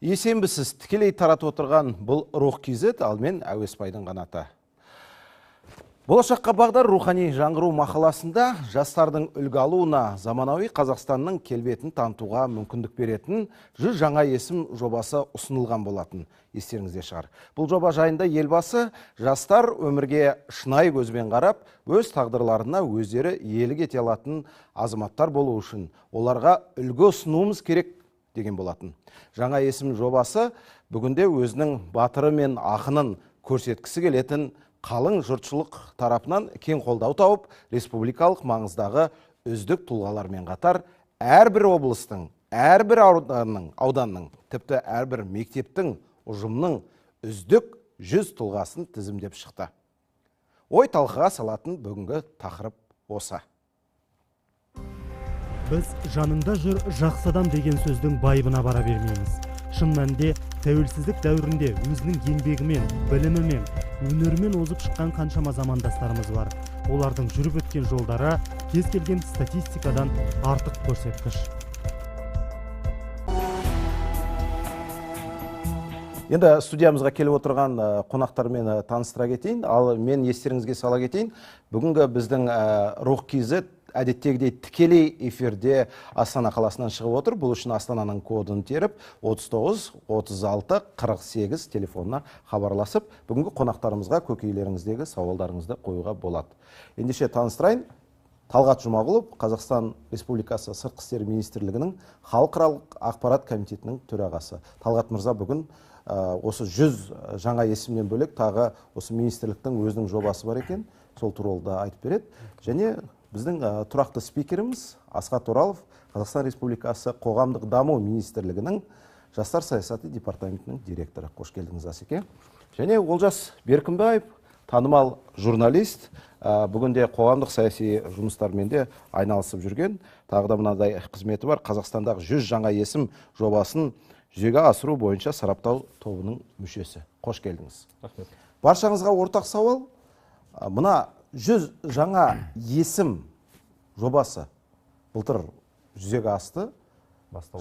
Есенбісіз, тікелей таратып отырған бұл Рух KZ, ал мен Әуесбайдың қанаты. Болашаққа бағдар рухани жаңғыру мақаласында жастардың үлгі алуына, заманауи Қазақстанның келбетін танытуға мүмкіндік беретін 100 жаңа есім жобасы ұсынылған болатын. Естеріңізде шығар. Бұл жоба жайында елбасы жастар өмірге шынайы көзбен қарап, өз тағдырларына өздері иелік ете алатын азаматтар болу үшін оларға үлгі ұсынуымыз керек деген болатын. Жаңа есім жобасы бүгінде өзінің батыры мен ақынын көрсеткісі келетін қалың жұртшылық тарапынан кең қолдау тауып, республикалық маңыздағы үздік тұлғалармен қатар әрбір облыстың, әрбір ауданның, тіпті әрбір мектептің, ұжымның үздік 100 тұлғасын тізімдеп шықты. Ой талқыға салатын бүгінгі тақырып осы. Біз жанында жүр жақсы адам деген сөздің байыбына бара бермейміз. Шын мәнінде тәуелсіздік дәуірінде өзінің еңбегімен, білімімен, өнерімен озып шыққан қаншама замандастарымыз бар. Олардың жүріп өткен жолдары кез келген статистикадан артық көрсеткіш. Енді студиямызға келіп отырған қонақтармен таныстыра кетейін. Ал мен естеріңізге сала кетейін. Бүгінгі біздің Рух KZ әдеттегідей тікелей эфирде Астана қаласынан шығып отыр. Бұл үшін Астананың кодын теріп 39 36 48 телефонына хабарласып, бүгінгі қонақтарымызға көкейлеріңіздегі сауалдарыңызды қоюға болады. Ендеше таныстырайын. Талғат Жұмағұлов, Қазақстан Республикасы Сыртқы істер министрлігінің халықаралық ақпарат комитетінің төрағасы. Талғат мырза бүгін осы 100 жаңа есімнен бөлек тағы осы министрліктің өзінің жобасы бар екен, сол туралы да айтып береді. Және біздің тұрақты спикеріміз Асхат Оралов, Қазақстан Республикасы Қоғамдық даму министрлігінің жастар саясаты департаментінің директоры. Қош келдіңіз, Асеке. Және Олжас Беркінбаев, танымал журналист, бүгінде қоғамдық саяси жұмыстармен де айналысып жүрген. Тағы да мынадай қызметі бар, Қазақстандағы 100 жаңа есім жобасын жүзеге асыру бойынша сараптау тобының мүшесі. Қош келдіңіз. Рахмет. Баршаңызға ортақ сауал. Мына 100 жаңа есім жобасы былтыр жүзеге асты.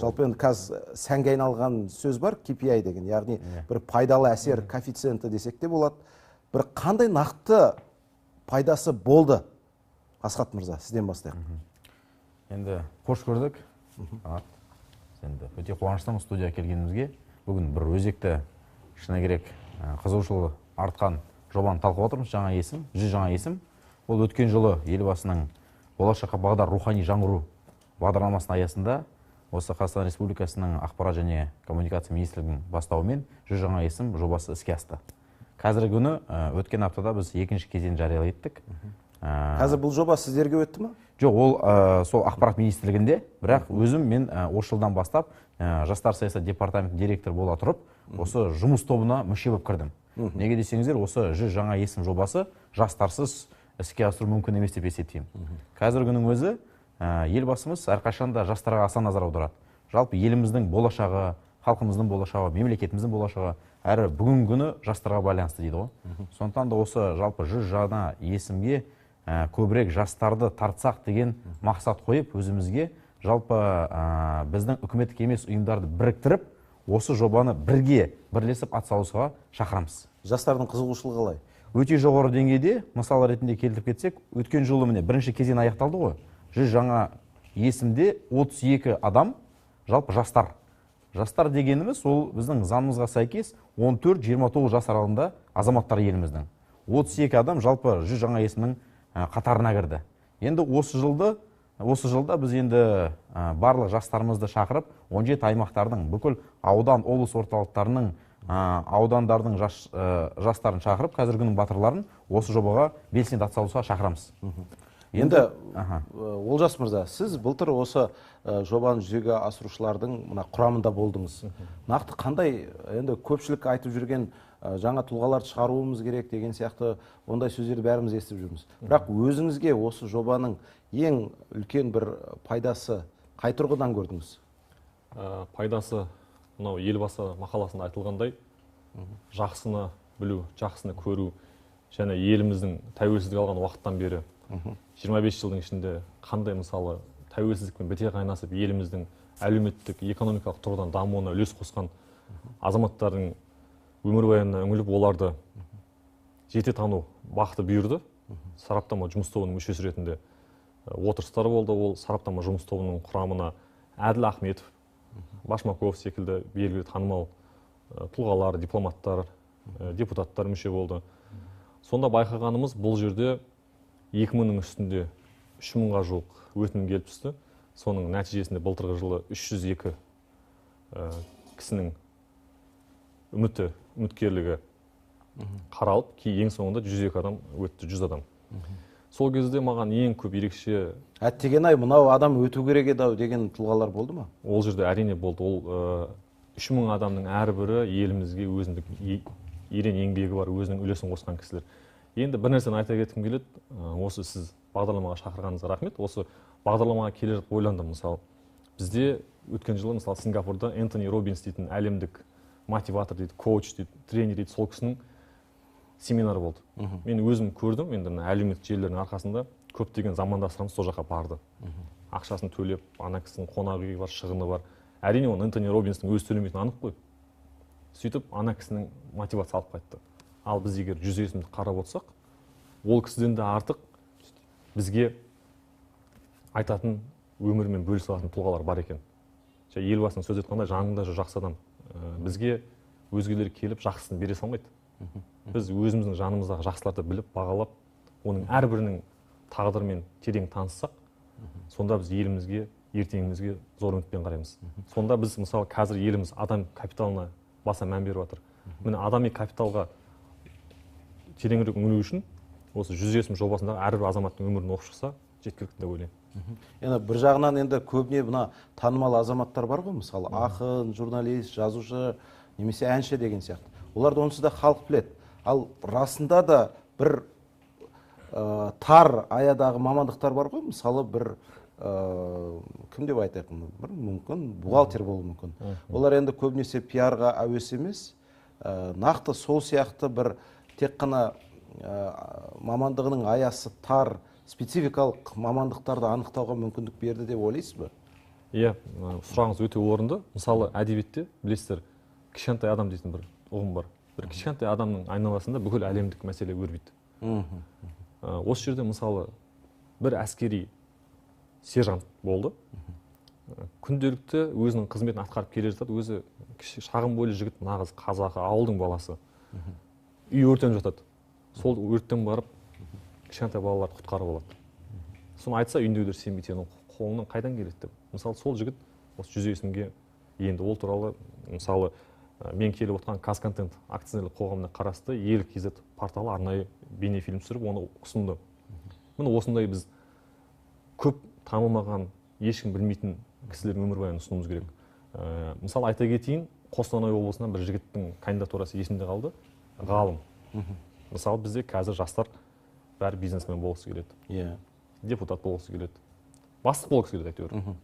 Жалпы енді қазір сәнге айналған сөз бар, KPI деген, яғни бір пайдалы әсер коэффициенті десек те болады. Бір қандай нақты пайдасы болды? Асхат мырза, сізден бастайық. Енді қош көрдік. Енді өте қуаныштымыз студияға келгенімізге. Бүгін бір өзекті, шыны керек, қызығушылығы артқан жобаны талқылап отырмыз. Жаңа есім, 100 жаңа есім. Ол өткен жылы елбасының болашаққа бағдар рухани жаңғыру бағдарламасының аясында осы Қазақстан Республикасының ақпарат және коммуникация министрлігінің бастауымен 100 жаңа есім жобасы іске асты. Қазіргі күні өткен аптада біз екінші кезеңін жария еттік. Қазір бұл жоба сіздерге өтті ме? Жоқ, ол сол ақпарат министрлігінде, бірақ өзім мен осы жылдан бастап жастар саясаты департаментінің директоры бола тұрып, осы жұмыс тобына мүше болып кірдім. Неге десеңіздер, осы 100 жаңа есім жобасы жастарсыз іске асыру мүмкін емес деп есептеймін. Қазіргі күннің өзі елбасымыз әрқашан да жастарға аса назар аударады. Жалпы еліміздің болашағы, халқымыздың болашағы, мемлекетіміздің болашағы әрі бүгінгі күні жастарға байланысты дейді ғой. Сондықтан да осы жалпы 100 жаңа есімге көбірек жастарды тартсақ деген мақсат қойып, өзімізге жалпы біздің үкіметтік емес ұйымдарды біріктіріп, осы жобаны бірге бірлесіп атсалысуға шақырамыз. Жастардың қызығушылығы қалай? Өте жоғары деңгейде, мысал ретінде келтіріп кетсек, өткен жылы міне бірінші кезең аяқталды ғой. 100 жаңа есімде 32 адам жалпы жастар. Жастар дегеніміз ол біздің заңымызға сәйкес 14-29 жас аралығында азаматтар еліміздің. 32 адам жалпы 100 жаңа есімнің қатарына кірді. Енді осы жылда біз енді барлық жастарымызды шақырып, 17 аймақтардың, бүкіл аудан, облыс орталықтарының, аудандардың жастарын шақырып, қазіргі күннің батырларын осы жобаға белсенді атсалысуға шақырамыз. Енді Олжас мырза, сіз былтыр осы жобаны жүзеге асырушылардың мына құрамында болдыңыз. Нақты қандай, енді көпшілік айтып жүрген жаңа тұлғаларды шығаруымыз керек деген сияқты ондай сөздерді бәріміз естіп жүрміз. Бірақ өзіңізге осы жобаның ең үлкен бір пайдасы қай тұрғыдан көрдіңіз? Пайдасы мынау елбасы мақаласында айтылғандай, жақсыны білу, жақсыны көру және еліміздің тәуелсіздік алған уақыттан бері 25 жылдың ішінде қандай мысалы тәуелсіздікпен біте қайнасып еліміздің әлеуметтік, экономикалық тұрғыдан дамуына үлес қосқан Азаматтардың өмірбаянына үңіліп, оларды жете тану бақыты бұйырды. Сараптама жұмыс тобының мүшесі ретінде отырыстар болды. Ол сараптама жұмыс тобының құрамына Әділ Ахметов, Башмаков секілді белгілі танымал тұлғалар, дипломаттар, депутаттар мүше болды. Сонда байқағанымыз, бұл жерде 2000-ның үстінде 3000-ға жуық өтінім келіп түсті. Соның нәтижесінде былтырғы жылы 302 кісінің үміткерлігі қаралып, ең соңында 102 адам өтті, 100 адам. Сол кезде маған ең көп ерекше... Әттеген-ай, мынау адам өту керек еді-ау деген тұлғалар болды ма? Ол жерде әрине болды. Ол 3000 адамның әрбірі елімізге өзіндік ерен еңбегі бар, өзінің үлесін қосқан кісілер. Енді бір нәрсені айта кеткім келеді. Осы сіз бағдарламаға шақырғаныңызға рахмет. Осы бағдарламаға келе жатып ойландым. Мысалы, бізде өткен жылы, мысалы, Сингапурда Энтони Робинс дейтін әлемдік мотиватор дейді, коуч дейді, тренер дейді, сол кісінің семинары болды. Мен өзім көрдім, енді мына әлеуметтік желілердің арқасында көптеген замандастарымыз сол жаққа барды. Ақшасын төлеп, ана кісінің қонақ үйі бар, шығыны бар. Әрине, оны Энтони Робинстің өзі төлемейтіні анық қой. Сөйтіп, ана кісінің мотивация алып қайтты. Ал біз егер 100 есімді қарап отырсақ, ол кісіден де артық бізге айтатын, өмірімен бөлісе алатын тұлғалар бар екен. Және Елбасының сөз айтқанда, жаныңда жүр жақсы адам. Бізге өзгелер келіп жақсысын бере салмайды. Біз өзіміздің жанымыздағы жақсыларды біліп, бағалап, оның әрбірінің тағдырымен терең таныссақ, сонда біз елімізге, ертеңімізге зор үмітпен қараймыз. Сонда біз, мысалы, қазір еліміз адам капиталына баса мән беріп жатыр. Міне, адами капиталға тереңірек үңілу үшін осы 100 есім жобасындағы әрбір азаматтың өмірін оқып шықса жеткілікті деп ойлаймын. Енді бір жағынан енді көбіне мына танымал азаматтар бар ғой, мысалы, ақын, журналист, жазушы немесе әнші деген сияқты. Оларды онсыз да халық біледі. Ал расында да бір тар аядағы мамандықтар бар ғой, мысалы, бір кім деп айтайық, бір мүмкін бухгалтер болуы мүмкін. Олар енді көбінесе пиарға әуес емес, нақты сол сияқты бір тек қана мамандығының аясы тар, спецификалық мамандықтарды анықтауға мүмкіндік берді деп ойлайсыз ба? Иә, сұрағыңыз өте орынды. Мысалы, әдебиетте білесіздер, кішкентай адам дейтін бір ұғым бар. Бір кішкентай адамның айналасында бүкіл әлемдік мәселе өрбиді. Осы жерде, мысалы, бір әскери сержант болды. Күнделікті өзінің қызметін атқарып келе жатады. Өзі шағын бойлы жігіт, нағыз қазақы ауылдың баласы. Үй өртеніп жатады. Сол өрттен барып кішкентай балаларды құтқарып алады. Соны айтса, үйіндегілер сенбейді, сенің қолыңнан қайдан келеді деп. Мысалы, сол жігіт осы 100 есімге енді. Ол туралы, мысалы, мен келіп отқан Казконтент акционерлік қоғамына қарасты Ел KZ порталы арнайы бейнефильм түсіріп, оны ұсынды. Міне, осындай біз көп танылмаған, ешкім білмейтін кісілердің өмірбаянын ұсынуымыз керек. Мысалы, айта кетейін, Қостанай облысынан бір жігіттің кандидатурасы есімде қалды. Ғалым. Мысалы, бізде қазір жастар бәрі бизнесмен болғысы келеді. Депутат болғысы келеді. Бастық болғысы келеді әйтеуір.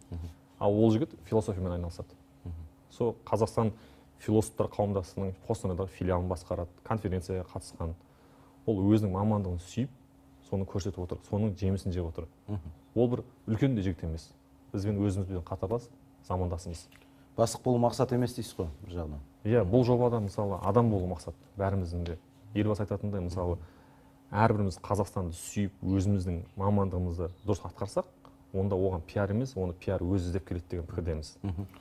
Ал ол жігіт философиямен айналысады. Сол Қазақстан философтар қауымдастығының Қостанайдағы филиалын басқарады, конференцияға қатысқан. Ол өзінің мамандығын сүйіп, соны көрсетіп отыр, соның жемісін жеп отыр. Ол бір үлкен де жігіт емес. Бізбен өзімізбен қатарлас, замандасымыз. Бастық болу мақсат емес дейсіз ғой, бір жағынан. Иә, бұл жобада, мысалы, адам болу мақсат бәріміздің де. Елбасы айтатындай, мысалы, әрбіріміз Қазақстанды сүйіп, өзіміздің мамандығымызды дұрыс атқарсақ, онда оған пиар емес, оны пиар өзі іздеп келеді деген пікірдеміз.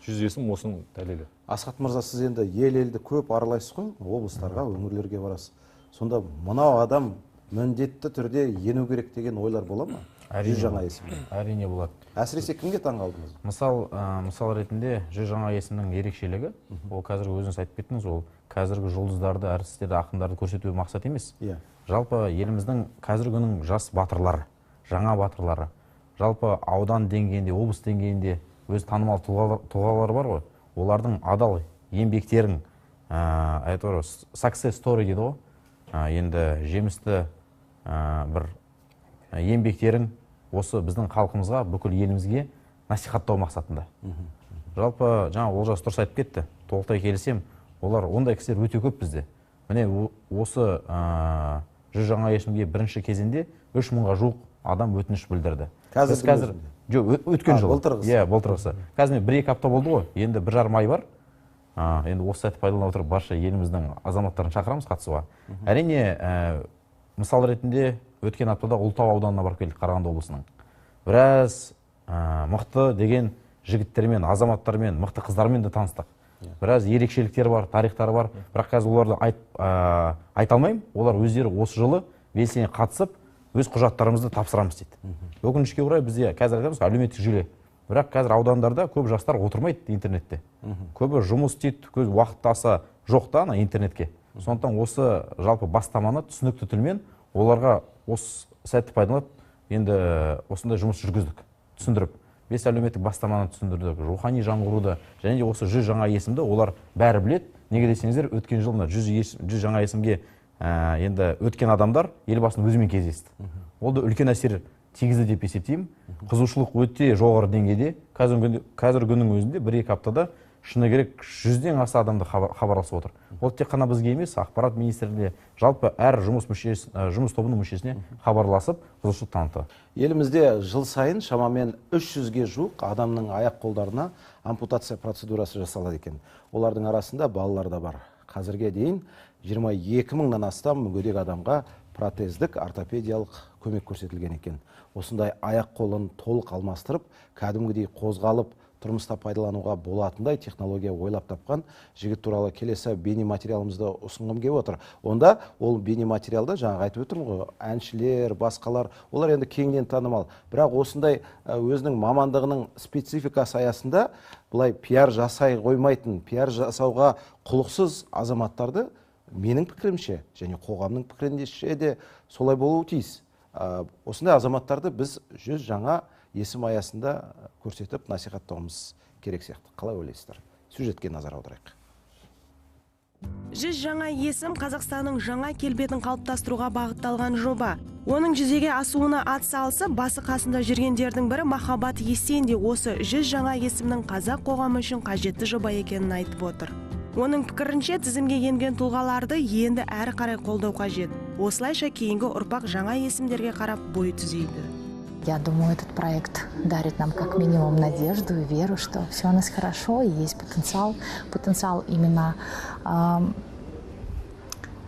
100 есім осының дәлелі. Асхат мырза, сіз енді ел-елді көп аралайсыз ғой, облыстарға, өңірлерге барасыз. Сонда мынау адам міндетті түрде ену керек деген ойлар бола ма? 100 жаңа есім. Әрине болады. Әсіресе кімге таң қалдыңыз? Мысал ретінде 100 жаңа есімнің ерекшелігі, ол қазір өзіңіз айтып кеттіңіз, ол қазіргі жұлдыздарды, әртістерді, ақындарды көрсету мақсат емес. Жалпы еліміздің қазіргі күннің жас батырлары, жаңа батырлары, жалпы аудан деңгейінде, облыс деңгейінде өз танымал тұлғалары бар ғой. Олардың адал еңбектерін, әйтеуір success story дейді ғой. Енді жемісті бір еңбектерін осы біздің халқымызға, бүкіл елімізге насихаттау мақсатында. Жалпы жаңа Олжас дұрыс айтып кетті, толықтай келісемін. Олар ондай кісілер өте көп бізде. Міне, осы 100 жаңа есімге бірінші кезеңде 3000-ға жуық адам өтініш білдірді. Қазір жоқ, өткен жылы. Былтырғысы. Иә, былтырғысы. Қазір 1-2 апта болды ғой. Енді 1,5 ай бар. Енді осы сәтті пайдалана отырып барша еліміздің азаматтарын шақырамыз қатысуға. Әрине, мысал ретінде өткен аптада Ұлытау ауданына барып келдік, Қарағанды облысының. Біраз мықты деген жігіттермен, азаматтармен, мықты қыздармен де таныстық. Біраз ерекшеліктері бар, тарихтары бар. Бірақ қазір оларды айта алмаймын. Олар өздері осы жылы белсене қатысып, өз құжаттарымызды тапсырамыз дейді. Өкінішке орай бізде қазір айтамыз әлеуметтік желі. Бірақ қазір аудандарда көп жастар отырмайды интернетте. Көбі жұмыс істейді, көз уақыт аса жоқ та ана интернетке. Сондықтан осы жалпы бастаманы түсінікті тілмен оларға осы сәтті пайдаланып, енді осындай жұмыс жүргіздік, түсіндіріп. 5 әлеуметтік бастаманы түсіндірдік, рухани жаңғыруды және де осы 100 жаңа есімді олар бәрі біледі. Неге десеңіздер, өткен жылы мына 100 жаңа есімге енді өткен адамдар Елбасының өзімен кездесті. Ол да үлкен әсер тигізді деп есептеймін. Қызығушылық өте жоғары деңгейде. Қазіргі күннің өзінде 1-2 аптада шыны керек 100-ден аса адамды хабарласып отыр. Ол тек қана бізге емес, ақпарат министрлігіне, жалпы әр жұмыс тобының мүшесіне хабарласып, қызығушылық танытты. Елімізде жыл сайын шамамен 300-ге жуық адамның аяқ қолдарына ампутация процедурасы жасалады екен. Олардың арасында балалар да бар. Қазірге дейін 22 мыңнан астам мүгедек адамға протездік ортопедиялық көмек көрсетілген екен. Осындай аяқ қолын толық алмастырып, кәдімгідей қозғалып, тұрмыста пайдалануға болатындай технология ойлап тапқан жігіт туралы келесі бейнематериалымызды ұсынғым келіп отыр. Онда ол бейнематериалда жаңа айтып өттім ғой, әншілер, басқалар, олар енді кеңінен танымал. Бірақ осындай өзінің мамандығының спецификасы аясында былай пиар жасай қоймайтын, пиар жасауға құлықсыз азаматтарды менің пікірімше және қоғамның пікірінше де солай болуы тиіс. Осындай азаматтарды біз 100 жаңа есім аясында көрсетіп насихаттауымыз керек сияқты. Қалай ойлайсыздар? Сюжетке назар аударайық. 100 жаңа есім Қазақстанның жаңа келбетін қалыптастыруға бағытталған жоба. Оның жүзеге асуына ат салысып, басы қасында жүргендердің бірі Махаббат Есен де осы 100 жаңа есімнің қазақ қоғамы үшін қажетті жоба екенін айтып отыр. Оның пікірінше, тізімге енген тұлғаларды енді әрі қарай қолдау қажет. Осылайша кейінгі ұрпақ жаңа есімдерге қарап бой түзейді. Я думаю, этот проект дарит нам как минимум надежду и веру, что все у нас хорошо и есть потенциал, потенциал именно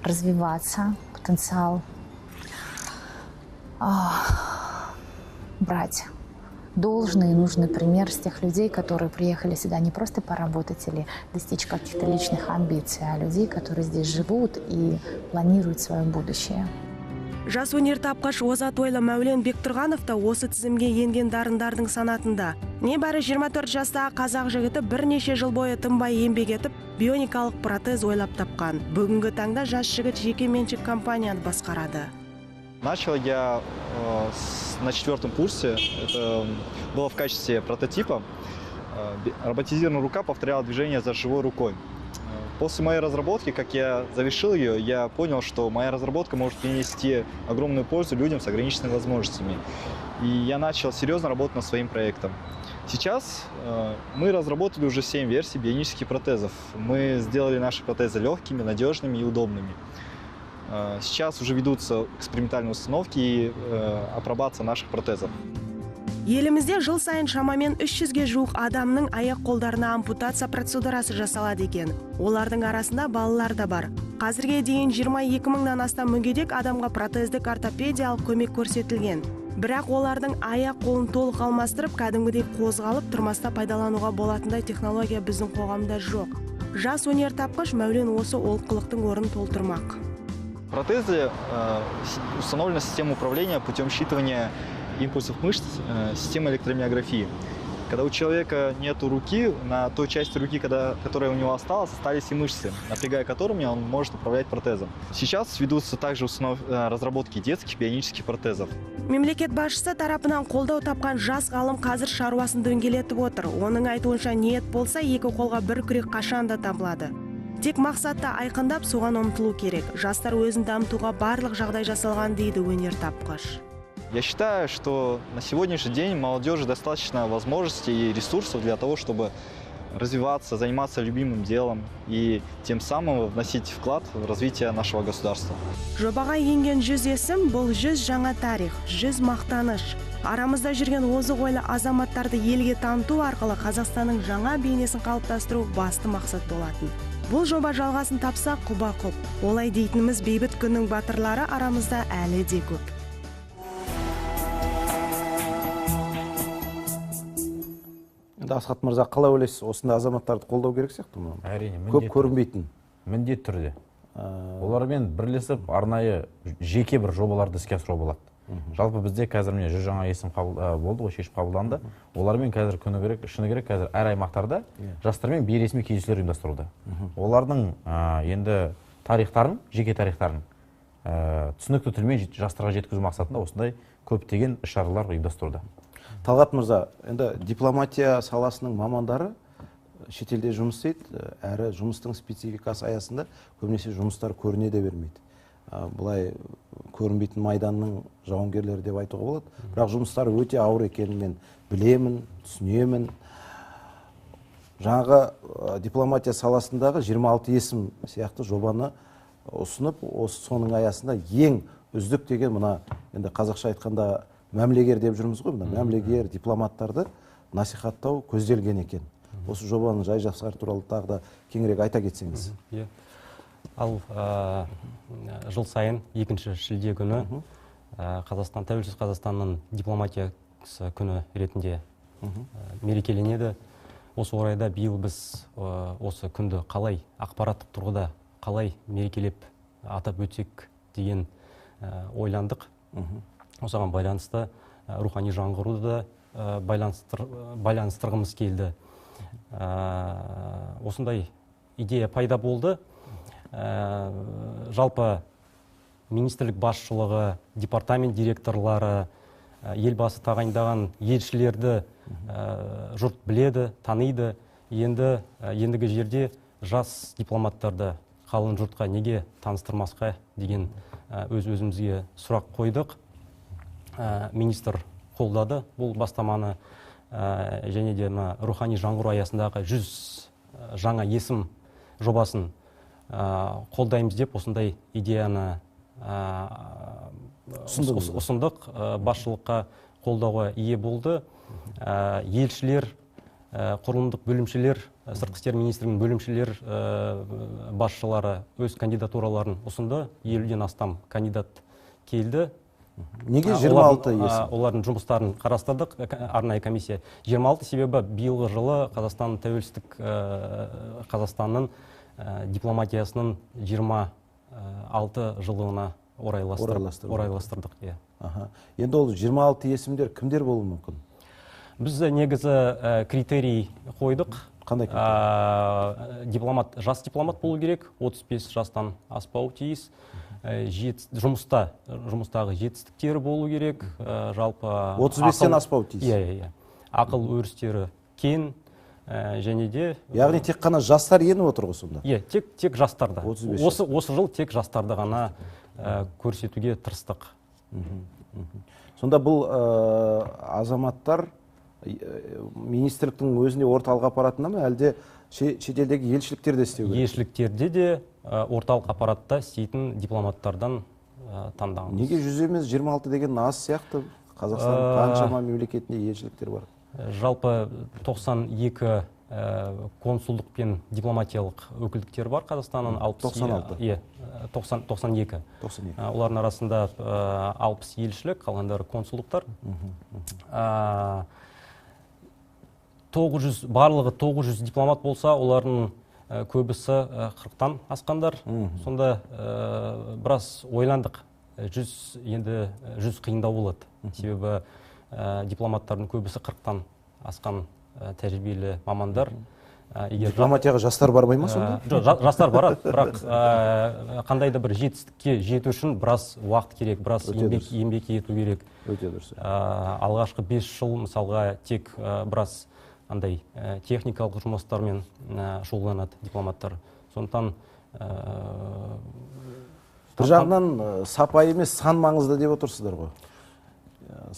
развиваться, потенциал брать должный и нужный пример с тех людей, которые приехали сюда не просто поработать или достичь каких-то личных амбиций, а людей, которые здесь живут и планируют свое будущее. Жас өнертапқыш озат ойлы Мәулен Бектұрғанов та осы тізімге енген дарындардың санатында. Небәрі 24 жастағы қазақ жігіті бірнеше жыл бойы тынбай еңбек етіп, бионикалық протез ойлап тапқан. Бүгінгі таңда жас жігіт жеке меншік компанияны басқарады. Начал я на 4-м курсе. Это было в качестве прототипа. Роботизированная рука повторяла движение за живой рукой. После моей разработки, как я завершил ее, я понял, что моя разработка может принести огромную пользу людям с ограниченными возможностями. И я начал серьезно работать над своим проектом. Сейчас мы разработали уже 7 версий бионических протезов. Мы сделали наши протезы легкими, надежными и удобными. Сейчас уже ведутся экспериментальные установки и апробация наших протезов. Елімізде жыл сайын шамамен 300-ге жуық адамның аяқ қолдарына ампутация процедурасы жасалады екен. Олардың арасында балалар да бар. Қазірге дейін 22 мыңнан астам мүгедек адамға протездік ортопедиялық көмек көрсетілген. Бірақ олардың аяқ қолын толық алмастырып, кәдімгідей қозғалып, тұрмыста пайдалануға болатындай технология біздің қоғамда жоқ. Жас өнертапқыш Мәулен осы олқылықтың орнын толтырмақ. В протезе установлена система управления путем считывания импульсов мышц, система электромиографии. Когда у человека нету руки, на той части руки, которая у него осталась, остались и мышцы, напрягая которыми он может управлять протезом. Сейчас ведутся также разработки детских бионических протезов. Мемлекет басшысы тарапынан қолдау тапқан жас ғалым қазір шаруасын дөңгелетіп отыр. Оның айтуынша, ниет болса, екі қолға бір күрек қашан да табылады. Тек мақсатты айқындап, соған ұмтылу керек. Жастар өзін дамытуға барлық жағдай жасалған, дейді өнертапқыш. Я считаю, что на сегодняшний день молодежи достаточно возможностей и ресурсов для того, чтобы развиваться, заниматься любимым делом и тем самым вносить вклад в развитие нашего государства. Жобаға енген 100 есім бұл 100 жаңа тарих, 100 мақтаныш. Арамызда жүрген озық ойлы азаматтарды елге таныту арқылы Қазақстанның жаңа бейнесін қалыптастыру басты мақсат болатын. Бұл жоба жалғасын тапса құба-құп. Олай дейтініміз, бейбіт күннің батырлары арамызда әлі де көп. Енді, Асхат мырза, қалай ойлайсыз, осындай азаматтарды қолдау керек сияқты ма? Әрине, көп көрінбейтін. Міндетті түрде. Олармен бірлесіп арнайы жеке бір жобаларды іске асыруға болады. Жалпы бізде қазір міне 100 жаңа есім болды ғой, шешім қабылданды. Олармен қазір күні керек, шыны керек, қазір әр аймақтарда жастармен бейресми кездесулер ұйымдастырылды. Олардың енді тарихтарын, жеке тарихтарын түсінікті тілмен жастарға жеткізу мақсатында осындай көптеген іс-шаралар ұйымдастырылды. Талғат мырза, енді дипломатия саласының мамандары шетелде жұмыс істейді, әрі жұмыстың спецификасы аясында көбінесе жұмыстар көріне де бермейді. Былай көрінбейтін майданның жауынгерлері деп айтуға болады. Бірақ жұмыстары өте ауыр екенін мен білемін, түсінемін. Жаңағы дипломатия саласындағы 26 есім сияқты жобаны ұсынып, осы соның аясында ең үздік деген, мына енді қазақша айтқанда мәмілегер деп жүрміз ғой, мына мәмілегер дипломаттарды насихаттау көзделген екен. Осы жобаның жай жапсары туралы тағы да кеңірек айта кетсеңіз. Иә. Ал жыл сайын 2 шілде күні Қазақстан, тәуелсіз Қазақстанның дипломатиясы күні ретінде мерекеленеді. Осы орайда биыл біз осы күнді қалай ақпараттық тұрғыда қалай мерекелеп атап өтсек деген ойландық. Осыған байланысты рухани жаңғыруды да байланыстырғымыз келді. Осындай идея пайда болды. Жалпы министрлік басшылығы, департамент директорлары, елбасы тағайындаған елшілерді жұрт біледі, таниды. Енді ендігі жерде жас дипломаттарды қалың жұртқа неге таныстырмасқа деген өз өзімізге сұрақ қойдық. Министр қолдады бұл бастаманы, және де мына рухани жаңғыру аясындағы 100 жаңа есім жобасын қолдаймыз деп осындай идеяны ұсындық. Басшылыққа қолдауға ие болды. Елшілер, құрылымдық бөлімшелер, сыртқы істер министрлігінің бөлімшелер басшылары өз кандидатураларын ұсынды. 50-ден астам кандидат келді. Неге 26 есім? Олардың жұмыстарын қарастырдық, арнайы комиссия. 26 себебі биылғы жылы Қазақстан тәуелсіздік Қазақстанның дипломатиясының 26 жылына орайластырдық. Енді ол 26 есімдер кімдер болуы мүмкін? Біз негізі критерий қойдық. Қандай критерий? Дипломат, жас дипломат болу керек, 35 жастан аспауы тиіс. Жұмыстағы жетістіктері болу керек, жалпы 35-тен аспауы тиіс. Иә, иә. Ақыл өрістері кең, және де яғни тек қана жастар еніп отыр ғой сонда. Иә, тек жастарды. Осы жыл тек жастарды ғана көрсетуге тырыстық. Сонда бұл азаматтар министрліктің өзінде орталық аппаратында ма, әлде шетелдегі елшіліктерде істеу керек? Елшіліктерде де орталық аппаратта істейтін дипломаттардан таңдағанбыз. Неге 100 емес 26 деген аз сияқты? Қазақстан қаншама мемлекетінде елшіліктер бар. Жалпы 92 консулдық пен дипломатиялық өкілдіктер бар Қазақстанның. 96. Иә, 92. Олардың арасында 60 елшілік, қалғандары консулдықтар. 900, барлығы 900 дипломат болса, олардың көбісі 40-тан асқандар. Сонда біраз ойландық. 100 енді 100 қиындау болады. Себебі дипломаттардың көбісі 40-тан асқан тәжірибелі мамандар. Дипломатияға жастар бармай ма сонда? Жоқ, жастар барады, бірақ қандай да бір жетістікке жету үшін біраз уақыт керек, біраз еңбек ету керек. Өте дұрыс. Алғашқы 5 жыл мысалға тек біраз андай техникалық жұмыстармен шұғылданады дипломаттар. Сондықтан бір жағынан сапа емес, сан маңызды деп отырсыздар ғой.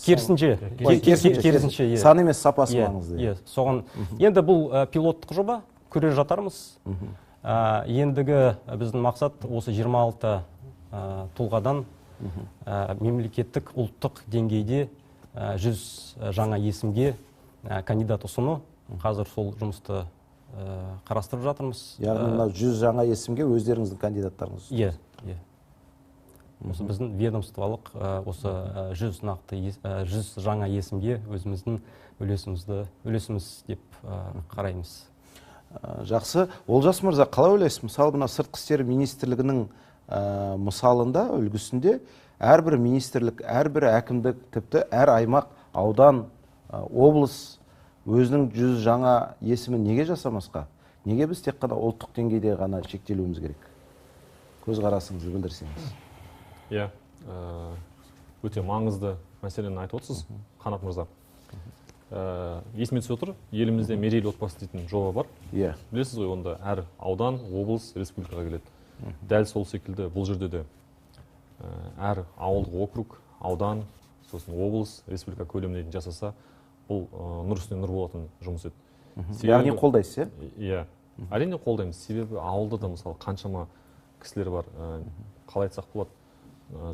Керісінше, керісінше, сан емес, сапасы маңызды. Соған енді бұл пилоттық жоба, көре жатармыз. Ендігі біздің мақсат осы 26 тұлғадан мемлекеттік, ұлттық деңгейде 100 жаңа есімге кандидат ұсыну. Қазір сол жұмысты қарастырып жатырмыз. Яғни мынау 100 жаңа есімге өздеріңіздің кандидаттарыңыз. Иә, иә. Осы біздің ведомстволық осы 100 нақты 100 жаңа есімге өзіміздің үлесіміз деп қараймыз. Жақсы. Олжас мырза, қалай ойлайсыз? Мысалы, мына Сыртқы істер министрлігінің мысалында, үлгісінде әрбір министрлік, әрбір әкімдік, тіпті әр аймақ, аудан, облыс өзінің 100 жаңа есімін неге жасамасқа? Неге біз тек қана ұлттық деңгейде ғана шектелуіміз керек? Көзқарасыңызды білдірсеңіз. Иә, өте маңызды мәселені айтып отырсыз, Қанат мырза. Есіме түсіп отыр, елімізде мерейлі отбасы дейтін жоба бар. Иә. Білесіз ғой, онда әр аудан, облыс, республикаға келеді. Дәл сол секілді бұл жерде де әр ауылдық округ, аудан, сосын облыс, республика көлеміне дейін жасаса, бұл нұр үстіне нұр болатын жұмыс еді. Яғни қолдайсыз, иә? Иә, әрине қолдаймыз. Себебі ауылда да мысалы қаншама кісілер бар, қалай айтсақ болады,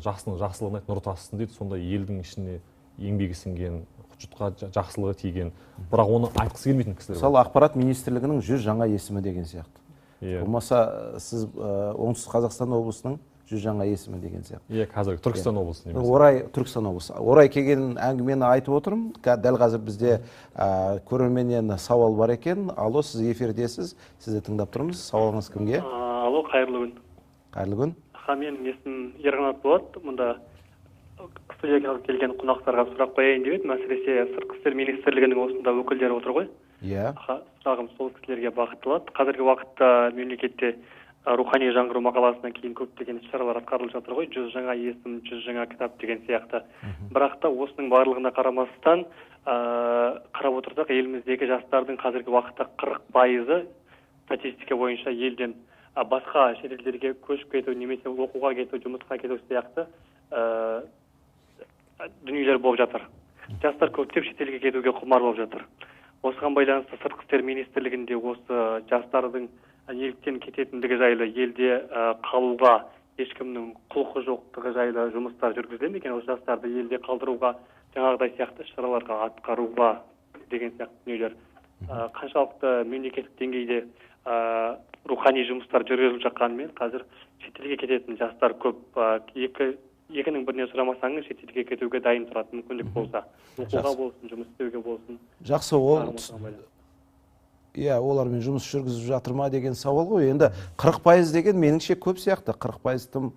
жақсының жақсылығын айт, нұр тасысын дейді, сондай елдің ішіне еңбегі сіңген, жұртқа жақсылығы тиген, бірақ оны айтқысы келмейтін кісілер бар. Мысалы, ақпарат министрлігінің 100 жаңа есімі деген сияқты. Иә. Болмаса сіз Оңтүстік Қазақстан облысының 100 жаңа есімі деген сияқты. Иә, қазір Түркістан облысы немесе. Орай, Түркістан облысы. Орай келген әңгімені айтып отырмын. Дәл қазір бізде көрерменнен сауал бар екен. Алло, сіз эфирдесіз, сізді тыңдап тұрмыз. Сауалыңыз кімге? Алло, қайырлы күн. Қайырлы күн. Менің есімім Ерқанат болады. Мұнда студияға келген қонақтарға сұрақ қояйын деп едім. Әсіресе Сыртқы істер министрлігінің осында өкілдері отыр ғой. Иә. Сұрағым сол кісілерге бағытталады. Қазіргі уақытта мемлекетте рухани жаңғыру мақаласынан кейін көптеген іс-шаралар атқарылып жатыр ғой. 100 жаңа есім, 100 жаңа кітап деген сияқты. Бірақ та осының барлығына қарамастан, қарап отырсақ, еліміздегі жастардың қазіргі уақытта 40%-ы статистика бойынша елден басқа шетелдерге көшіп кету немесе оқуға кету, жұмысқа кету сияқты дүниелер болып жатыр. Жастар көптеп шетелге кетуге құмар болып жатыр. Осыған байланысты Сыртқы істер министрлігінде осы жастардың неліктен кететіндігі жайлы, елде қалуға ешкімнің құлқы жоқтығы жайлы жұмыстар жүргізіле ме екен? Осы жастарды елде қалдыруға, жаңағыдай сияқты іс-шараларға атқаруға деген сияқты дүниелер қаншалықты мемлекеттік деңгейде рухани жұмыстар жүргізіліп жатқанымен, қазір шетелге кететін жастар көп. Екінің бірінен сұрамасаңыз, шетелге кетуге дайын тұрады, мүмкіндік болса, оқуға болсын, жұмыс істеуге болсын. Жақсы, ол иә, олармен жұмыс жүргізіп жатыр ма деген сауал ғой. Енді 40% деген меніңше көп сияқты. 40% тым,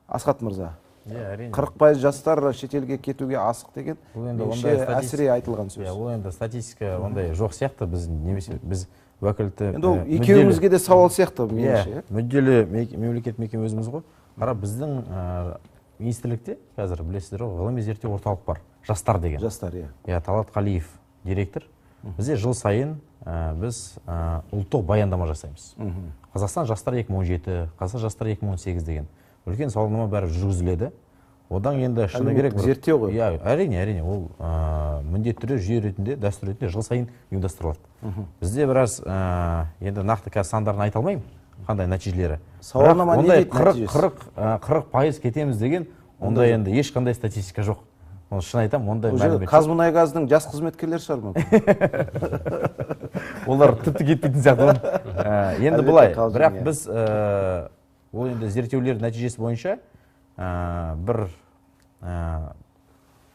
Асхат мырза. Иә, әрине. 40% жастар шетелге кетуге асық деген бұл енді меніңше әсіре айтылған сөз. Иә, ол енді статистика ондай жоқ сияқты, біз немесе біз уәкілетті енді ол екеуімізге де сауал сияқты меніңше. Иә, мүдделі мемлекет мекеме өзіміз ғой. Қара, біздің министрлікте қазір білесіздер ғой, ғылыми зерттеу орталық бар, жастар деген. Жастар, иә. Иә, Талғат Қалиев директор. Бізде жыл сайын біз ұлттық баяндама жасаймыз. Қазақстан жастар 2017, Қазақстан жастар 2018 деген үлкен сауалнама бәрі жүргізіледі. Одан енді шыны керек зерттеу ғой. Иә, әрине, әрине, ол міндетті түрде жүйе ретінде, дәстүр ретінде жыл сайын ұйымдастырылады. Бізде біраз енді нақты қазір сандарын айта алмаймын, қандай нәтижелері. Сауалнама не ондай дейді нәтижесі? 40% кетеміз деген ондай енді ешқандай статистика жоқ. Оны шын айтамын, ондай мәлімет жоқ. Қазмұнайгаздың жас қызметкерлері шығар мүмкін. Олар тіпті кетпейтін сияқты. Енді былай, бірақ біз ол енді зерттеулер нәтижесі бойынша бір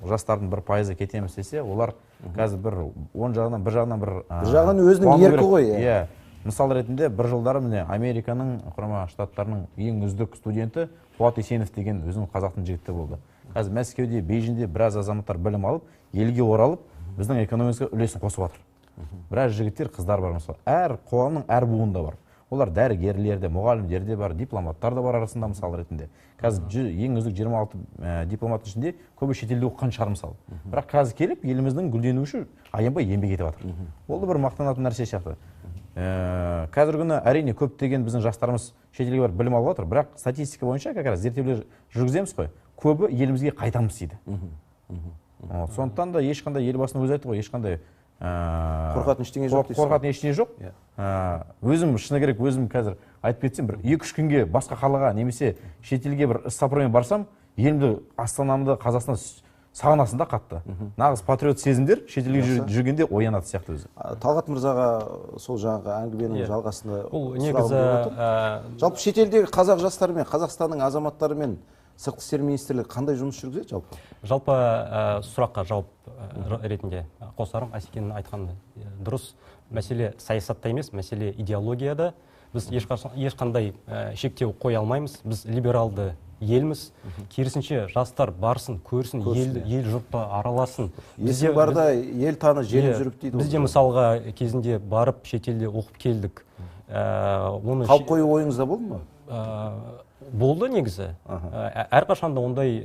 жастардың 1% кетеміз десе, олар қазір бір он жағынан, бір жағынан бір жағынан өзінің еркі ғой. Иә. Мысал ретінде бір жылдары міне Американың Құрама Штаттарының ең үздік студенті Қуат Есенов деген өзінің қазақтың жігіті болды. Қазір Мәскеуде, Бейжіңде біраз азаматтар білім алып, елге оралып, біздің экономикаға үлесін қосып жатыр. Біраз жігіттер, қыздар бар мысалы. Әр қоғамның әр буынында бар. Олар дәрігерлер де, мұғалімдер де бар, дипломаттар да бар арасында мысал ретінде. Қазір ең үздік 26 дипломаттың ішінде көбі шетелде оқыған шығар мысалы. Бірақ қазір келіп еліміздің гүлденуі үшін аянбай еңбек етіп жатыр. Ол да бір мақтанатын нәрсе сияқты. Қазіргі күні әрине көптеген біздің жастарымыз шетелге барып білім алып жатыр, бірақ статистика бойынша как раз зерттеулер жүргіземіз қой, көбі елімізге қайтамыз дейді. Сондықтан да ешқандай, Елбасының өзі айтты ғой, ешқандай қорқатын ештеңе жоқ дейсіз. Қорқатын ештеңе жоқ. Өзім шыны керек, өзім қазір айтып кетсем, бір 2-3 күнге басқа қалаға немесе шетелге бір іс сапармен барсам, елімді, астанамды, Қазақстан Сағынасың да қатты. Нағыз патриот сезімдер шетелге жүргенде оянады сияқты өзі. Талғат мырзаға сол жаңағы әңгіменің жалғасында бұл негізі жалпы шетелдегі қазақ жастарымен, Қазақстанның азаматтарымен Сыртқы істер министрлігі қандай жұмыс жүргізеді жалпы? Жалпы сұраққа жауап ретінде қосарым, Асекеңнің айтқаны дұрыс. Мәселе саясатта емес, мәселе идеологияда. Біз ешқандай шектеу қоя алмаймыз. Біз либералды елміз. Керісінше жастар барсын, көрсін, ел жұртты араласын. Есің барда ел таны, желіп жүріп дейді. Бізде мысалға кезінде барып шетелде оқып келдік. Қалып қою ойыңызда болды ма? Болды негізі. Әрқашанда ондай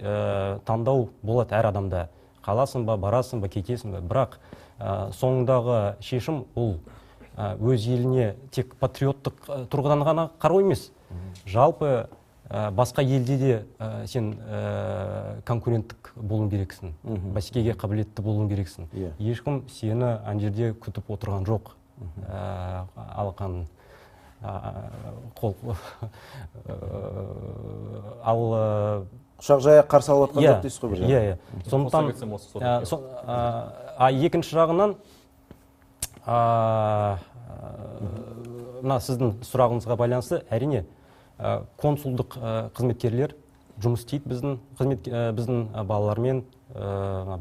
таңдау болады әр адамда. Қаласың ба, барасың ба, кетесің ба. Бірақ соңындағы шешім ол өз еліне тек патриоттық тұрғыдан ғана қарау емес. Жалпы басқа елде де сен конкуренттік болуың керексің, бәсекеге қабілетті болуың керексің. Ешкім сені ана жерде күтіп отырған жоқ. Алақан қол ал құшақ жая қарсы алып жатқан жоқ дейсіз ғой бір жағынан. Иә, сондықтан екінші жағынан мына сіздің сұрағыңызға байланысты әрине консулдық қызметкерлер жұмыс істейді біздің балалармен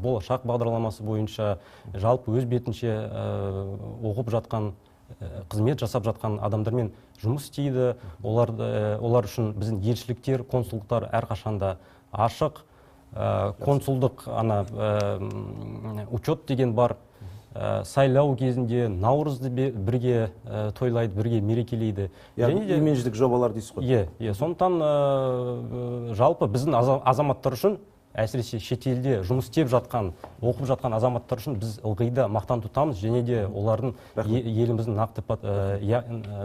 болашақ бағдарламасы бойынша жалпы өз бетінше оқып жатқан, қызмет жасап жатқан адамдармен жұмыс істейді. Олар үшін біздің елшіліктер, консулдықтар әрқашанда ашық. Консулдық ана учет деген бар. Сайлау кезінде наурызды бірге тойлайды, бірге мерекелейді. Яғни имидждік жобалар дейсіз ғой. Иә, сондықтан жалпы біздің азаматтар үшін, әсіресе шетелде жұмыс істеп жатқан, оқып жатқан азаматтар үшін біз ылғи да мақтан тұтамыз, және де олардың еліміздің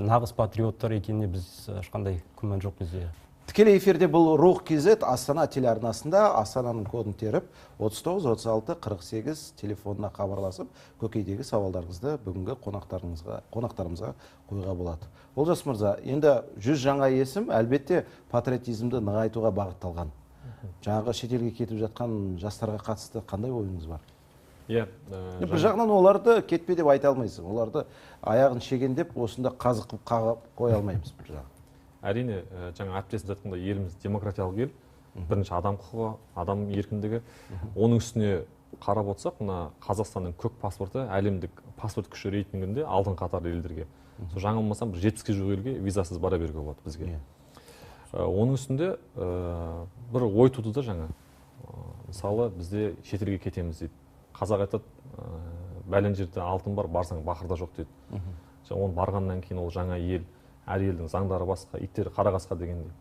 нағыз патриоттар екеніне біз ешқандай күмән жоқ бізде. Тікелей эфирде бұл Рух KZ Астана телеарнасында Астананың кодын теріп 39 36 48 телефонына хабарласып көкейдегі сауалдарыңызды бүгінгі қонақтарымызға қоюға болады. Олжас мырза, енді 100 жаңа есім әлбетте патриотизмді нығайтуға бағытталған. Жаңағы шетелге кетіп жатқан жастарға қатысты қандай ойыңыз бар? Иә, бір жағынан оларды кетпе деп айта алмайсың. Оларды аяғын шегендеп осында қазық қағып қоя алмаймыз бір жағынан. Әрине, жаңа әріптесіміз айтқандай, еліміз демократиялық ел. Бірінші адам құқығы, адам еркіндігі. Оның үстіне қарап отырсақ, мына Қазақстанның көк паспорты әлемдік паспорт күші рейтингінде алдыңғы қатарлы елдерге. Сол жаңылмасам, бір 70-ке жуық елге визасыз бара беруге болады бізге. Оның үстінде бір ой туды да жаңа. Мысалы, бізде шетелге кетеміз дейді. Қазақ айтады, бәлен жерде алтын бар, барсаң бақырда жоқ дейді. Оны барғаннан кейін ол жаңа ел, әр елдің заңдары басқа, иттері қара қасқа дегендей.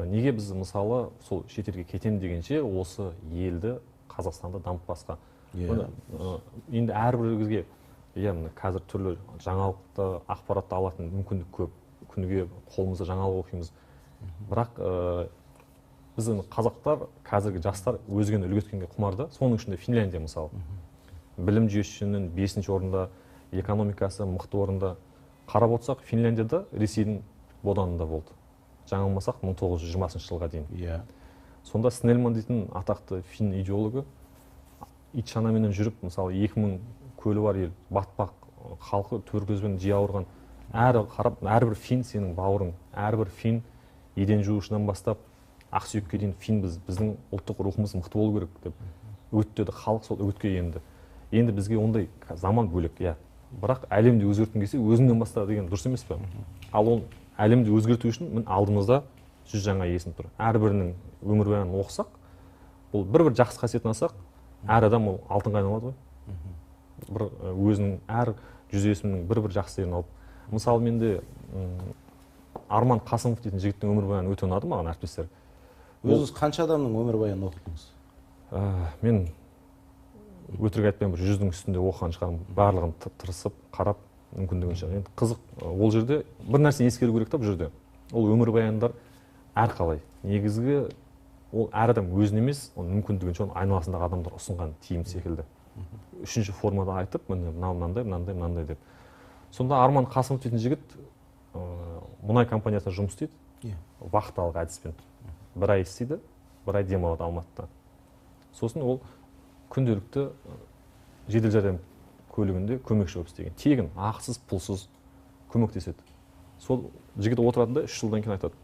Неге біз мысалы сол шетелге кетем дегенше осы елді, Қазақстанды дамытпасқа? Енді әрбірімізге, иә, міне қазір түрлі жаңалықты, ақпаратты алатын мүмкіндік көп. Күніге қолымызда жаңалық оқимыз. Бірақ біздің қазақтар, қазіргі жастар өзгені үлгі еткенге құмар да. Соның ішінде Финляндия мысалы. Білім жүйесінің 5-ші орында, экономикасы мықты орында. Қарап отырсақ, Финляндияда Ресейдің боданында болды. Жаңылмасақ, 1920 жылға дейін. Yeah. Сонда Снельман дейтін атақты фин идеологы ит шанаменен жүріп, мысалы, 2000 көлі бар ел, батпақ халқы туберкулезбен жиі ауырған. Қарап, әрбір фин сенің бауырың, әрбір фин еден жуушыдан бастап ақсүйекке дейін фин біз, біздің ұлттық рухымыз мықты болу керек деп үгіттеді. Халық сол үгітке енді. Енді бізге ондай заман бөлек, иә. Бірақ әлемді өзгерткің келсе, өзіңнен баста деген дұрыс емес пе? Ал ол әлемді өзгерту үшін міне алдымызда 100 жаңа есім тұр. Әрбірінің өмірбаянын оқысақ, бұл бір-бір жақсы қасиетін алсақ, әр адам ол алтынға айналады ғой. Бір өзінің әр 100 есімнің бір-бір жақсы жерін алып. Мысалы, менде Арман Қасымов дейтін жігіттің өмірбаяны өте ұнады маған, әріптестер. Өзіңіз қанша адамның өмірбаянын оқыдыңыз? Мен өтірік айтпаймын, бір 100-дің үстінде оқыған шығармын. Барлығын тырысып, қарап, мүмкіндігінше. Енді қызық, ол жерде бір нәрсе ескеру керек та бұл жерде. Ол өмірбаяндар әрқалай. Негізгі ол әр адам өзін емес, ол мүмкіндігінше оның айналасындағы адамдар ұсынған тиім секілді. Үшінші формада айтып, міне мынау мынандай, мынандай, мынандай деп. Сонда Арман Қасымов дейтін жігіт мұнай компаниясында жұмыс істейді. Вахталық әдіспен. Бір ай істейді, бір ай демалады Алматыда. Сосын ол күнделікті жедел жәрдем көлігінде көмекші болып істеген. Тегін, ақысыз, пұлсыз көмектеседі. Сол жігіт отырады да 3 жылдан кейін айтады: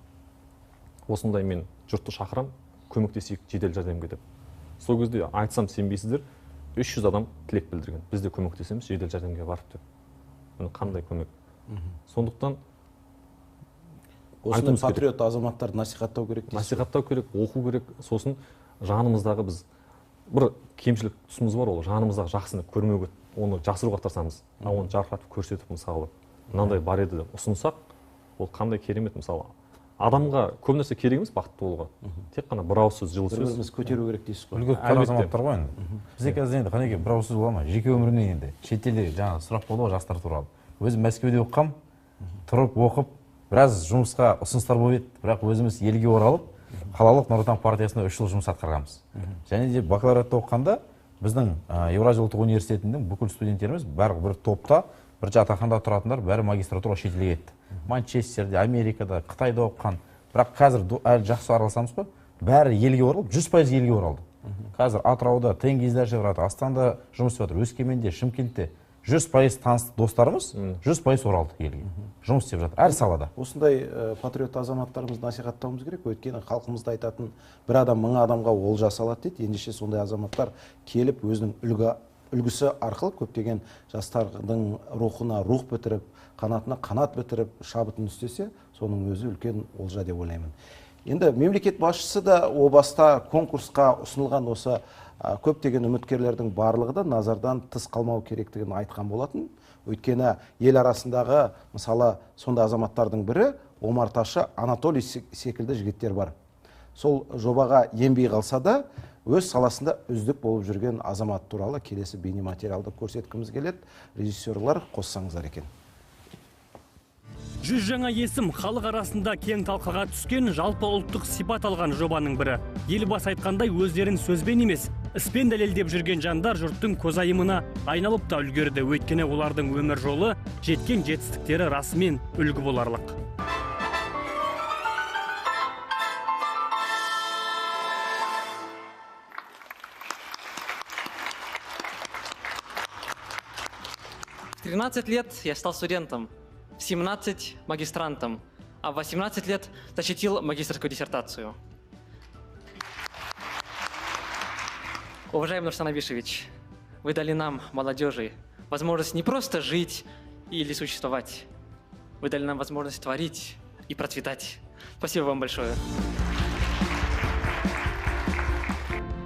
осындай мен жұртты шақырам, көмектесейік жедел жәрдемге деп. Сол кезде айтсам сенбейсіздер, 300 адам тілек білдірген. Біз де көмектесеміз жедел жәрдемге барып деп. Міне қандай көмек. Сондықтан осындай патриот азаматтарды насихаттау керек дейсіз. Насихаттау керек, оқу керек. Сосын жанымыздағы біз бір кемшілік тұсымыз бар, ол жанымыздағы жақсыны көрмеуге, оны жасыруға тырысамыз. Ал оны жарқыратып көрсетіп, мысалы, мынандай бар еді деп ұсынсақ, ол қандай керемет. Мысалы, адамға көп нәрсе керек емес бақытты болуға. Тек қана бір ауыз сөз, жылы сөз. Бір-бірімізді көтеру керек дейсіз ғой. Үлгі тұтар азаматтар ғой енді. Бізде қазір енді қанеке бір ауыз сөз бола ма? Жеке өмірімнен енді шетелде жаңа сұрақ болды ғой жастар туралы. Өзім Мәскеуде оқығам, тұрып оқып, біраз жұмысқа ұсыныстар болып еді, бірақ өзіміз елге оралып, қалалық Нұр Отан партиясында 3 жыл жұмыс атқарғанбыз. Және де бакалавриатта оқығанда біздің Еуразия ұлттық университетінің бүкіл студенттеріміз барлық бір топта, бір жатақханада тұратындар бәрі магистратураға шетелге кетті. Манчестерде, Америкада, Қытайда оқыған. Бірақ қазір әлі жақсы араласамыз ғой, бәрі елге оралып, 100% елге оралды. Қазір Атырауда, Тенгизде жүріп жатыр, Астанада жұмыс істеп жатыр, Өскеменде, Шымкентте 100% таныс достарымыз 100% оралды елге. Жұмыс істеп жатыр әр салада. Осындай патриот азаматтарымызды насихаттауымыз керек. Өйткені халқымызда айтатын бір адам 1000 адамға олжа салады дейді. Ендеше сондай азаматтар келіп өзінің үлгісі арқылы көптеген жастардың рухына рух бітіріп, қанатына қанат бітіріп, шабытын үстесе, соның өзі үлкен олжа деп ойлаймын. Енді мемлекет басшысы да о баста конкурсқа ұсынылған осы көптеген үміткерлердің барлығы да назардан тыс қалмау керектігін айтқан болатын. Өйткені ел арасындағы, мысалы, сондай азаматтардың бірі омарташы Анатолий секілді жігіттер бар. Сол жобаға енбей қалса да, өз саласында үздік болып жүрген азамат туралы келесі бейнематериалды көрсеткіміз келеді. Режиссерлар қоссаңыздар екен. 100 жаңа есім халық арасында кең талқыға түскен жалпы ұлттық сипат алған жобаның бірі. Елбасы айтқандай, өздерін сөзбен емес, іспен дәлелдеп жүрген жандар жұрттың көзайымына айналып та үлгерді. Өйткені олардың өмір жолы, жеткен жетістіктері расымен үлгі боларлық. В 13 лет я стал студентом, в 17 – магистрантом, а в 18 лет защитил магистерскую диссертацию. Уважаемый Нурсултан Абишевич, вы дали нам, молодежи, возможность не просто жить или существовать, вы дали нам возможность творить и процветать. Спасибо вам большое.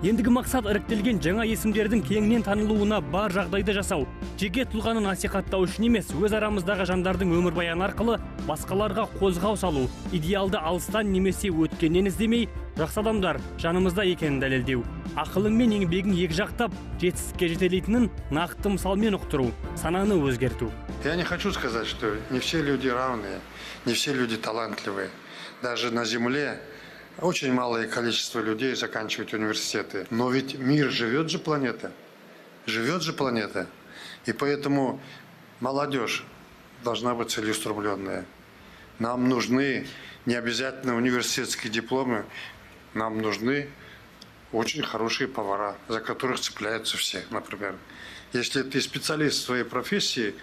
Ендігі мақсат іріктелген жаңа есімдердің кеңінен танылуына бар жағдайды жасау. Жеке тұлғаны насихаттау үшін емес, өз арамыздағы жандардың өмірбаяны арқылы басқаларға қозғау салу, идеалды алыстан немесе өткеннен іздемей, жақсы адамдар жанымызда екенін дәлелдеу. Ақылың мен еңбегің екі жақтап, жетістікке жетелейтінін нақты мысалмен ұқтыру, сананы өзгерту. Я не хочу сказать, что не все люди равные, не все люди талантливые. Даже на земле очень малое количество людей заканчивают университеты. Но ведь мир живет же планета. Живет же планета. И поэтому молодежь должна быть целеустремленная. Нам нужны не обязательно университетские дипломы, нам нужны очень хорошие повара, за которых цепляются все, например. Если ты специалист в своей профессии,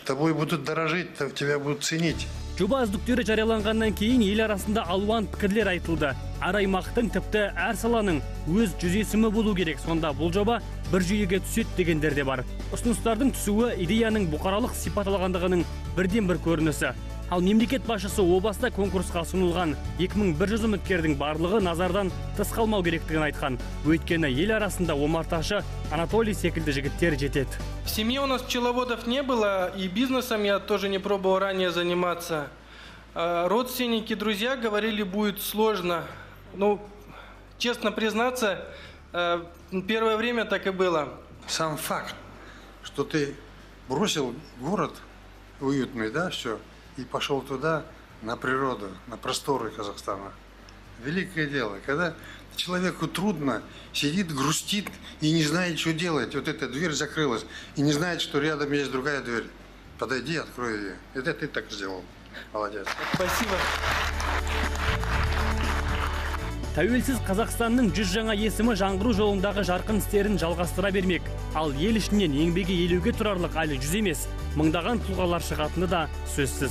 тобой будут дорожить, тебя будут ценить. Жоба үздіктері жарияланғаннан кейін ел арасында алуан пікірлер айтылды. Әр аймақтың, тіпті әр саланың өз жүз есімі болу керек. Сонда бұл жоба бір жүйеге түседі дегендер де бар. Ұсыныстардың түсуі идеяның бұқаралық сипат алғандығының бірден бір көрінісі. Ал мемлекет басшысы о баста конкурсқа ұсынылған 2100 үміткердің барлығы назардан тыс қалмау керектігін айтқан. Өйткені ел арасында омарташы Анатолий секілді жігіттер жетеді. В семье у нас пчеловодов не было, и бизнесом я тоже не пробовал ранее заниматься. Родственники, друзья говорили, будет сложно. Ну, честно признаться, первое время так и было. Сам факт, что ты бросил город уютный, да, все, и пошел туда, на природу, на просторы Казахстана. Великое дело, когда человеку трудно, сидит, грустит и не знает, что делать. Вот эта дверь закрылась, и не знает, что рядом есть другая дверь. Подойди, открой ее. Это ты так сделал. Молодец. Спасибо. Тәуелсіз Қазақстанның 100 жаңа есімі жаңғыру жолындағы жарқын істерін жалғастыра бермек. Ал ел ішінен еңбегі елеуге тұрарлық әлі 100 емес, мыңдаған тұлғалар шығатыны да сөзсіз.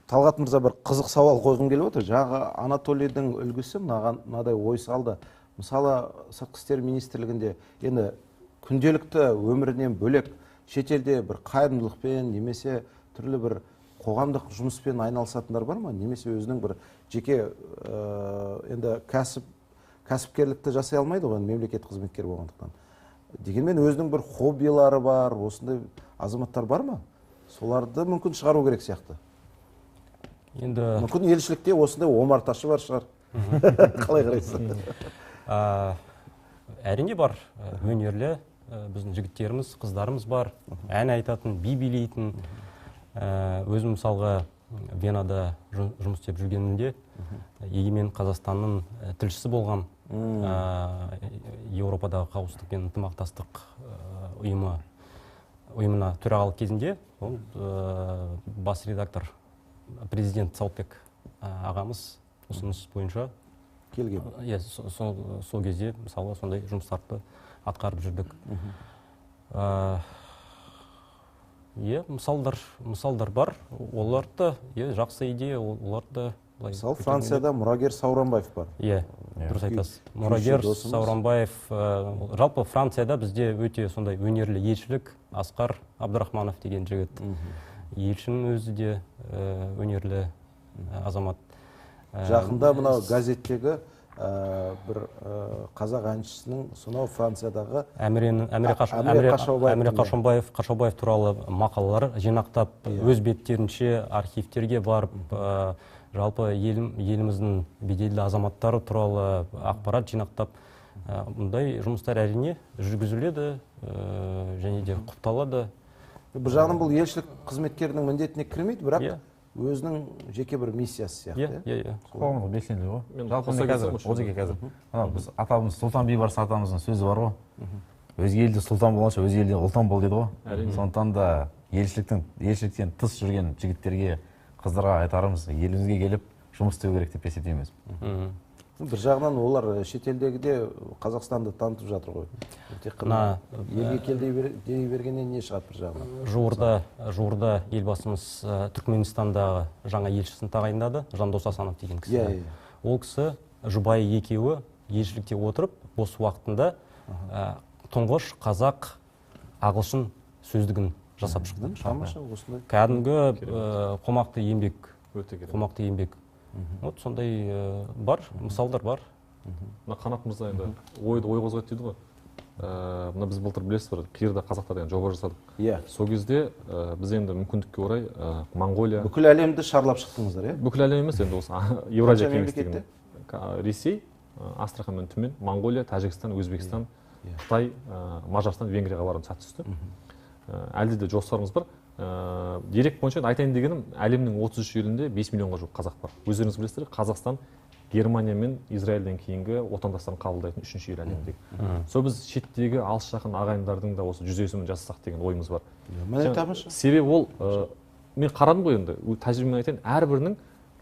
Талғат мырза, бір қызық сауал қойғым келіп отыр. Жаңағы Анатолийдің үлгісі мынаған мынадай ой салды. Мысалы, Сыртқы істер министрлігінде енді күнделікті өмірінен бөлек шетелде бір қайырымдылықпен немесе түрлі бір қоғамдық жұмыспен айналысатындар бар ма? Немесе өзінің бір жеке енді кәсіпкерлікті жасай алмайды ғой, мемлекет қызметкері болғандықтан. Дегенмен өзінің бір хоббилары бар, осындай азаматтар бар ма? Соларды мүмкін шығару керек сияқты. Енді мүмкін елшілікте осындай омарташы бар шығар. Қалай қарайсыз? Әрине бар, өнерлі біздің жігіттеріміз, қыздарымыз бар, ән айтатын, би билейтін. Өзім мысалға Венада жұмыс істеп жүргенімде Егемен Қазақстанның тілшісі болғам. Еуропадағы қауіпсіздік пен ынтымақтастық ұйымына төрағалық кезінде ол бас редактор президент Сауытбек ағамыз ұсыныс бойынша келген. Иә, сол кезде мысалы сондай жұмыстарды атқарып жүрдік. Иә, мысалдар бар. Оларды, иә, жақсы идея, оларды былай. Мысалы, Францияда Мұрагер Сауранбаев бар. Иә, дұрыс айтасыз. Мұрагер Сауранбаев, жалпы Францияда бізде өте сондай өнерлі елшілік, Асқар Абдрахманов деген жігіт. Елшінің өзі де өнерлі азамат. Жақында мынау газеттегі бір қазақ әншісінің сонау Франциядағы Әміре Қашаубаев туралы мақалалар жинақтап, өз беттерінше архивтерге барып, жалпы еліміздің беделді азаматтары туралы ақпарат жинақтап, мұндай жұмыстар әрине жүргізіледі және де құпталады. Бір жағынан бұл елшілік қызметкерінің міндетіне кірмейді, бірақ өзінің жеке бір миссиясы сияқты. Иә. Қоғамдық белсенділік ғой. Жалпы қазір, Олжеке қазір. Мынау біз атамыз Сұлтан Бейбарыс атамыздың сөзі бар ғой. Өзге елде сұлтан болғанша өзге елде ұлтан бол деді ғой. Сондықтан да елшіліктен тыс жүрген жігіттерге, қыздарға айтарымыз, елімізге келіп жұмыс істеу керек деп есептейміз. Бір жағынан олар шетелдегіде Қазақстанды танытып жатыр ғой. Тек қана елге кел дей бергеннен не шығады бір жағынан? Жуырда елбасымыз Түркменстандағы жаңа елшісін тағайындады, Жандос Асанов деген кісі. Ол кісі жұбайы екеуі елшілікте отырып, бос уақытында тұңғыш қазақ ағылшын сөздігін жасап шықты. Тамаша, осындай. Кәдімгі қомақты еңбек, қомақты еңбек. Вот сондай бар, мысалдар бар. Мына Қанат мырза енді ойды ой қозғайды дейді ғой. Мына біз былтыр білесіз бір Қиырда қазақтар деген жоба жасадық. Иә. Сол кезде біз енді мүмкіндікке орай Моңғолия. Бүкіл әлемді шарлап шықтыңыздар, иә? Бүкіл әлем емес енді, осы Еуразия кеңістігінде. Ресей, Астрахань мен Түмен, Моңғолия, Тәжікстан, Өзбекстан, Қытай, Мажарстан, Венгрияға барып сәт түсті. Әлде де жоспарымыз бар. Дерек бойынша айтайын дегенім, әлемнің 33 елінде 5 миллионға жуық қазақ бар. Өздеріңіз білесіздер, Қазақстан Германия мен Израильден кейінгі отандастарын қабылдайтын үшінші ел әлемдегі. Сол біз шеттегі алыс жақын ағайындардың да осы жүз есімін жасасақ деген ойымыз бар. Себебі ол, мен қарадым ғой енді, тәжірибемен айтайын, әрбірінің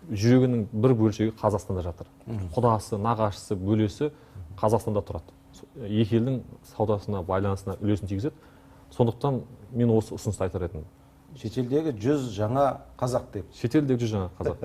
жүрегінің бір бөлшегі Қазақстанда жатыр. Құдасы, нағашысы, бөлесі Қазақстанда тұрады. Екі елдің саудасына, байланысына үлесін тигізеді. Сондықтан мен осы ұсынысты айтар едім. Шетелдегі 100 жаңа қазақ деп. Шетелдегі 100 жаңа қазақ.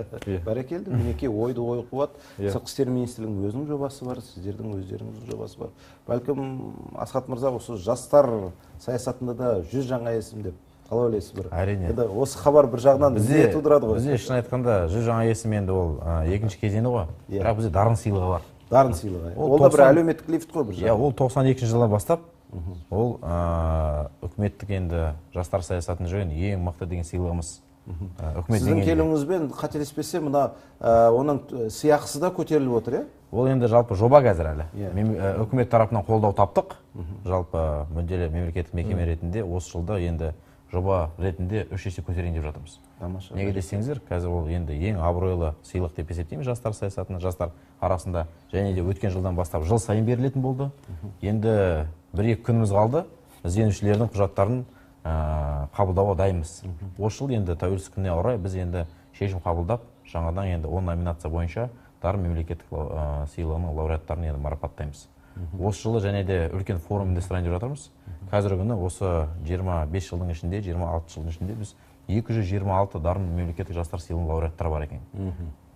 Бәрекелді, мінекей ойды ой қуат. Сыртқы істер министрлігінің өзінің жобасы бар, сіздердің өздеріңіздің жобасы бар. Бәлкім Асхат мырза осы жастар саясатында да 100 жаңа есім деп қалай ойлайсыз бір? Әрине. Енді осы хабар бір жағынан іздене тудырады ғой. Бізде шын айтқанда 100 жаңа есім енді ол екінші кезеңі ғой. Бірақ бізде дарын сыйлығы бар. Дарын сыйлығы. Ол да бір әлеуметтік лифт қой бір жағынан. Иә, ол 92 жылдан бастап ол үкіметтік енді жастар саясатын жүрген ең мықты деген сыйлығымыз. Сіздің келуіңізбен қателеспесем, мына оның сыйақысы да көтеріліп отыр, иә? Ол енді жалпы жоба қазір әлі. Үкімет тарапынан қолдау таптық. Жалпы мүдделі мемлекеттік мекеме ретінде осы жылда енді жоба ретінде 3 есе көтерейін деп жатырмыз. Тамаша. Неге десеңіздер, қазір ол енді ең абыройлы сыйлық деп есептейміз жастар саясатында, жастар арасында. Және де өткен жылдан бастап жыл сайын берілетін болды. Енді 1-2 күніміз қалды. Ізденушілердің құжаттарын қабылдауға дайынбыз. Осы жыл енді тәуелсіздік күніне орай біз енді шешім қабылдап, жаңадан енді 10 номинация бойынша Дарын мемлекеттік сыйлығының лауреаттарын енді марапаттаймыз. Осы жылы және де үлкен форум ұйымдастырайын деп жатырмыз. Қазіргі күні осы 25 жылдың ішінде, 26 жылдың ішінде біз 226 Дарын мемлекеттік жастар сыйлығының лауреаттары бар екен.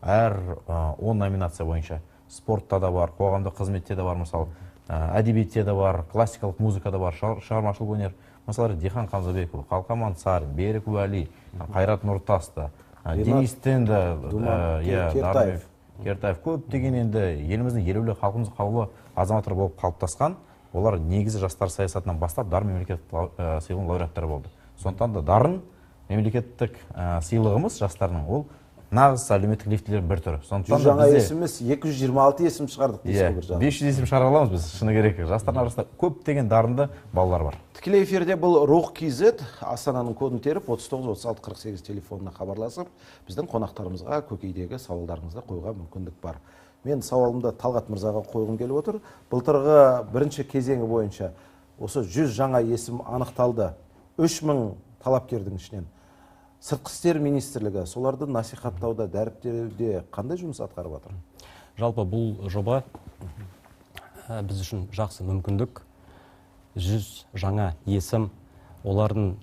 Әр 10 номинация бойынша спортта да бар, қоғамдық қызметте де бар, мысалы, әдебиетте де бар, классикалық музыкада бар, шығармашылық өнер. Мысалы, Дихан Қамзабекұлы, Қалқаман Сарин, Берік Уәли, Қайрат Нұртас та, Денис Тен де, Кертаев. Кертаев көптеген енді еліміздің елеулі халқымыз қаулы азаматтар болып қалыптасқан. Олар негізі жастар саясатынан бастап Дарын мемлекеттік сыйлығының лауреаттары болды. Сондықтан да Дарын мемлекеттік сыйлығымыз жастарының ол нағыз әлеуметтік лифтілер бір түрі. Сондықтан да жаңа есіміз 226 есім шығардық дейсіз ғой бір жағынан. 500 есім шығара аламыз біз, шыны керек. Жастардың арасында көптеген дарынды балалар бар. Тікелей эфирде бұл Рух KZ, Астананың кодын теріп 39 36 48 телефонына хабарласып, біздің қонақтарымызға көкейдегі сауалдарыңызды қоюға мүмкіндік бар. Мен сауалымды Талғат мырзаға қойғым келіп отыр. Былтырғы бірінші кезеңі бойынша осы 100 жаңа есім анықталды. 3000 талапкердің ішінен. Сыртқы істер министрлігі соларды насихаттауда, дәріптеуде қандай жұмыс атқарып жатыр? Жалпы бұл жоба біз үшін жақсы мүмкіндік. 100 жаңа есім, олардың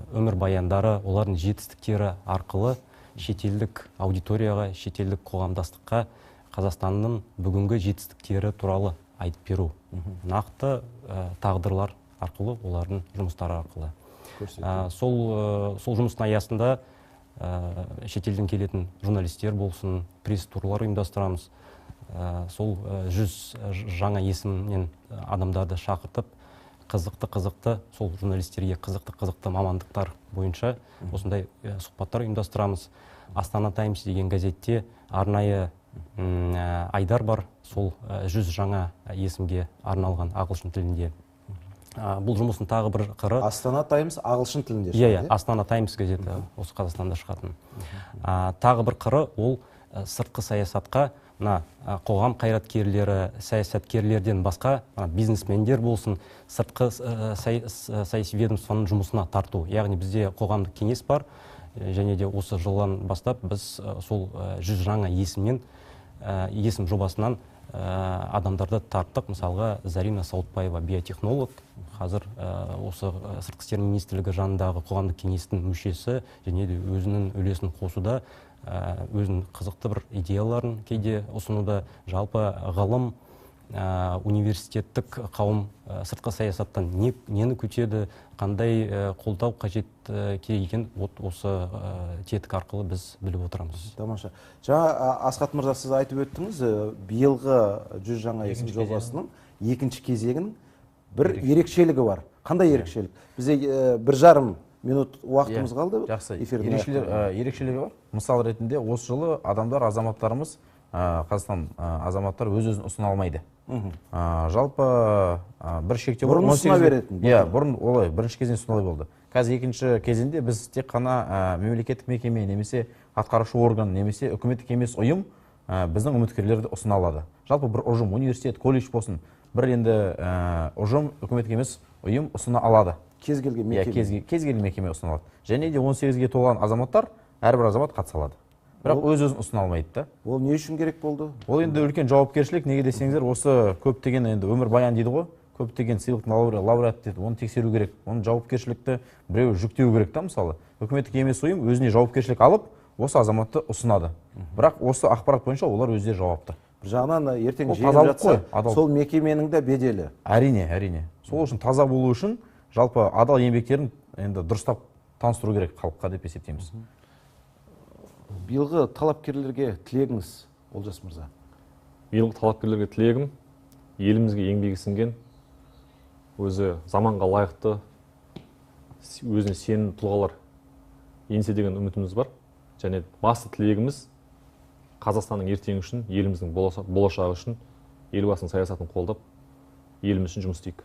өмірбаяндары, олардың жетістіктері арқылы шетелдік аудиторияға, шетелдік қоғамдастыққа Қазақстанның бүгінгі жетістіктері туралы айтып беру. Нақты тағдырлар арқылы, олардың жұмыстары арқылы. Сол жұмыстың аясында шетелден келетін журналистер болсын, пресс-турлар ұйымдастырамыз. Сол 100 жаңа есімнен адамдарды шақыртып, қызықты сол журналистерге қызықты мамандықтар бойынша осындай сұхбаттар ұйымдастырамыз. Астана Таймс деген газетте арнайы айдар бар, сол 100 жаңа есімге арналған ағылшын тілінде. Бұл жұмыстың тағы бір қыры. Астана Таймс ағылшын тілінде шығады. Иә, Астана Таймс газеті осы Қазақстанда шығатын. Тағы бір қыры ол сыртқы саясатқа мына қоғам қайраткерлері, саясаткерлерден басқа бизнесмендер болсын, сыртқы саяси ведомствоның жұмысына тарту. Яғни бізде қоғамдық кеңес бар, және де осы жылдан бастап біз сол 100 жаңа есімнен, есім жобасынан адамдарды тарттық. Мысалға, Зарина Саутбаева биотехнолог, қазір осы Сыртқы істер министрлігі жанындағы қоғамдық кеңестің мүшесі, және де өзінің үлесін қосуда, өзінің қызықты бір идеяларын кейде ұсынуда, жалпы ғылым, университеттік қауым сыртқы саясаттан нені күтеді, қандай қолдау қажет керек екен, осы тетік арқылы біз біліп отырамыз. Тамаша. Жаңа Асхат мырза, сіз айтып өттіңіз, биылғы 100 жаңа есім жобасының екінші кезегінің бір ерекшелігі бар. Қандай ерекшелік? Бізде 1,5 минут уақытымыз қалды. Жақсы. Ерекшелігі бар. Мысал ретінде осы жылы адамдар, азаматтарымыз, Қазақстан азаматтар өз-өзін ұсына алмайды. Жалпы бір шектеу бұрын ұсына беретін. Иә, бұрын олай бірінші кезеңде ұсына болды. Қазір екінші кезеңде біз тек қана мемлекеттік мекеме немесе атқарушы орган немесе үкіметтік емес ұйым біздің үміткерлерді ұсына алады. Жалпы бір ұжым, университет, колледж болсын, бір енді ұжым, үкіметтік емес ұйым ұсына алады. Кез келген мекеме. Кез келген мекеме ұсына алады. Және де 18-ге толған азаматтар, әрбір азамат қатыса алады. Бірақ өз-өзін ұсына алмайды да. Ол не үшін керек болды? Ол енді үлкен жауапкершілік. Неге десеңіздер, осы көптеген енді өмірбаян дейді ғой, көптеген сыйлықтың лауреаты дейді, оны тексеру керек. Оның жауапкершілікті біреу жүктеу керек та, мысалы. Үкіметтік емес ұйым өзіне жауапкершілік алып, осы азаматты ұсынады. Бірақ осы ақпарат бойынша олар өздері жауапты. Бір жағынан ертең жеңіп жатса, сол мекеменің де беделі. Әрине, әрине. Сол үшін таза болу үшін жалпы адал еңбектерін енді дұрыстап таныстыру керек халыққа деп есептейміз. Биылғы талапкерлерге тілегіңіз, Олжас мырза? Биылғы талапкерлерге тілегім, елімізге еңбегі сіңген, өзі заманға лайықты, өзіне сенімді тұлғалар енсе деген үмітіміз бар. Және басты тілегіміз Қазақстанның ертеңі үшін, еліміздің болашағы үшін Елбасының саясатын қолдап, еліміз үшін жұмыс істейік.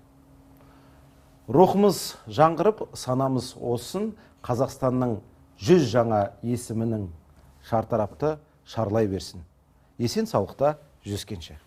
Рухымыз жаңғырып, санамыз озсын, Қазақстанның 100 жаңа есімінің шартарапты шарлай берсін. Есен саулықта жүздескенше.